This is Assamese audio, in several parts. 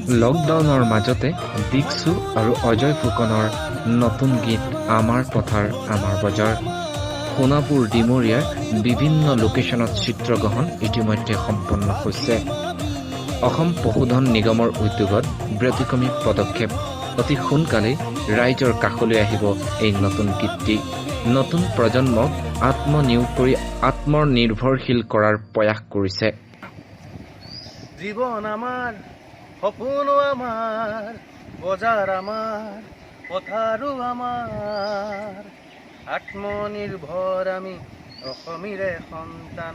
লকডাউনৰ মাজতে দিকচু আৰু অজয় ফুকনৰ নতুন গীত আমাৰ পথাৰ আমাৰ বজাৰ। সোণাপুৰ ডিমৰীয়াৰ বিভিন্ন লোকেশ্যনত চিত্ৰগ্ৰহণ ইতিমধ্যে সম্পন্ন হৈছে। অসম পশুধন নিগমৰ উদ্যোগত ব্যতিক্ৰমী পদক্ষেপ। অতি সোনকালেই ৰাইজৰ কাষলৈ আহিব এই নতুন গীতটি। নতুন প্ৰজন্মক আত্মনিয়োগ কৰি আত্মনিৰ্ভৰশীল কৰাৰ প্ৰয়াস কৰিছে। জীৱন আমাৰ, সপোনো আমাৰ, বজাৰ আমাৰ, পথাৰো আমাৰ। আত্মনিৰ্ভৰ আমি অসমীৰে সন্তান,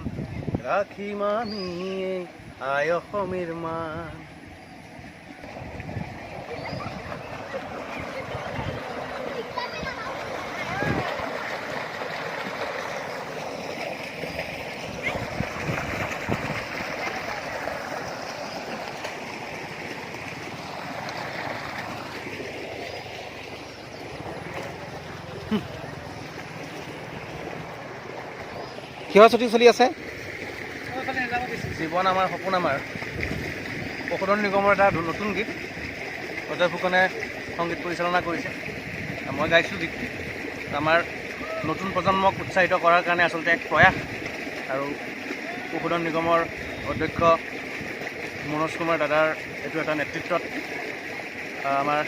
ৰাখিম আমি এই আই অসমীৰ মান। কিহৰ শ্বুটিং চলি আছে? জীৱন আমাৰ, সপোন আমাৰ, পশুধন নিগমৰ এটা নতুন গীত। অজয় ফুকনে সংগীত পৰিচালনা কৰিছে, মই গাইছোঁ গীতটি। আমাৰ নতুন প্ৰজন্মক উৎসাহিত কৰাৰ কাৰণে আচলতে এক প্ৰয়াস আৰু পশুধন নিগমৰ অধ্যক্ষ মনোজ কুমাৰ দাদাৰ এইটো এটা নেতৃত্বত আমাৰ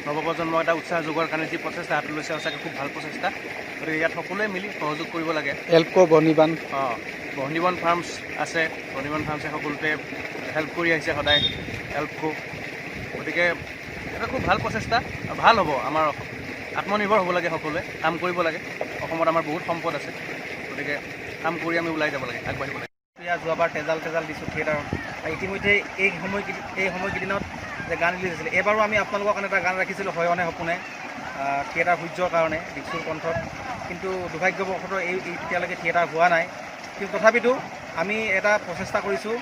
নৱপ্ৰজন্মক এটা উৎসাহ যোগোৱাৰ কাৰণে যি প্ৰচেষ্টা হাতত লৈছে, সঁচাকৈ খুব ভাল প্ৰচেষ্টা। গতিকে ইয়াত সকলোৱে মিলি সহযোগ কৰিব লাগে। এল্কো বনিবান। অঁ, বহনিবন ফাৰ্মছ আছে। বহনিবন ফাৰ্মছে সকলোতে হেল্প কৰি আহিছে সদায়, হেল্পকো। গতিকে এটা খুব ভাল প্ৰচেষ্টা, ভাল হ'ব। আমাৰ আত্মনিৰ্ভৰ হ'ব লাগে, সকলোৱে কাম কৰিব লাগে। অসমত আমাৰ বহুত সম্পদ আছে, গতিকে কাম কৰি আমি ওলাই যাব লাগে, আগবাঢ়িব লাগে। এতিয়া যোৱাবাৰ তেজাল তেজাল দিছোঁ থিয়েটাৰত। আৰু ইতিমধ্যে এই সময়কেইদিনত যে গান ৰিলিজ হৈছিলে, এইবাৰো আমি আপোনালোকৰ কাৰণে এটা গান ৰাখিছিলোঁ, হয়নে সপোনে, থিয়েটাৰ সূৰ্যৰ কাৰণে দিকচুৰ কণ্ঠত। কিন্তু দুৰ্ভাগ্যবশতঃ এই এতিয়ালৈকে থিয়েটাৰ হোৱা নাই। কিন্তু তথাপিতো আমি এটা প্ৰচেষ্টা কৰিছোঁ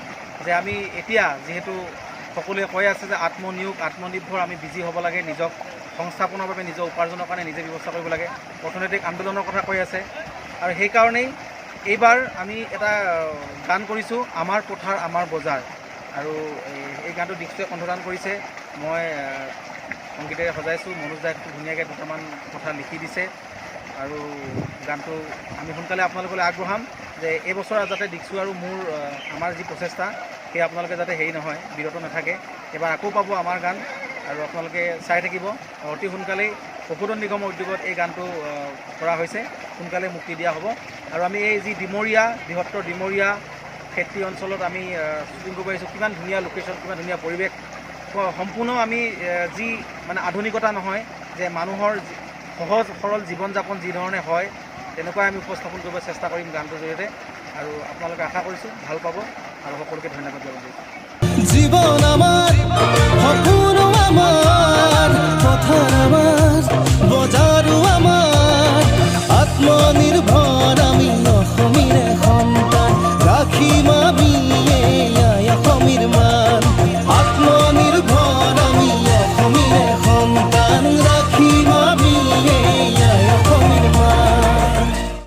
যে আমি এতিয়া যিহেতু সকলোৱে কৈ আছে যে আত্মনিয়োগ, আত্মনিৰ্ভৰ, আমি বিজি হ'ব লাগে, নিজক সংস্থাপনৰ বাবে, নিজৰ উপাৰ্জনৰ কাৰণে নিজে ব্যৱস্থা কৰিব লাগে, অৰ্থনৈতিক আন্দোলনৰ কথা কৈ আছে। আৰু সেইকাৰণেই এইবাৰ আমি এটা গান কৰিছোঁ, আমাৰ পথাৰ আমাৰ বজাৰ। আৰু এই গানটো দিকচুৱে কণ্ঠদান কৰিছে, মই সংগীতেৰে সজাইছোঁ। মনোজ দাই খুব ধুনীয়াকৈ দুটামান কথা লিখি দিছে আৰু গানটো আমি সোনকালে আপোনালোকলৈ আগবঢ়াম যে এইবছৰ যাতে দিকচু আৰু মোৰ আমাৰ যি প্ৰচেষ্টা, সেই আপোনালোকে যাতে হেৰি নহয়, বিৰত নাথাকে। এইবাৰ আকৌ পাব আমাৰ গান আৰু আপোনালোকে চাই থাকিব। অতি সোনকালেই পশুধন নিগমৰ উদ্যোগত এই গানটো কৰা হৈছে, সোনকালে মুক্তি দিয়া হ'ব। আৰু আমি এই যি ডিমৰীয়া, বৃহত্তৰ ডিমৰীয়া খেতি অঞ্চলত আমি শ্বুটিং কৰিব আহিছোঁ। কিমান ধুনীয়া লোকেশ্যন, কিমান ধুনীয়া পৰিৱেশ। সম্পূৰ্ণ আমি যি মানে আধুনিকতা নহয় যে, মানুহৰ সহজ সৰল জীৱন যাপন যি ধৰণে হয়, তেনেকুৱাই আমি উপস্থাপন কৰিব চেষ্টা কৰিম গানটোৰ জৰিয়তে। আৰু আপোনালোকে আশা কৰিছোঁ ভাল পাব আৰু সকলোকে ধন্যবাদ জ্ঞাপন কৰিছোঁ। জীৱন আমাৰ, সপোনো আমাৰ, পথাৰ আমাৰ।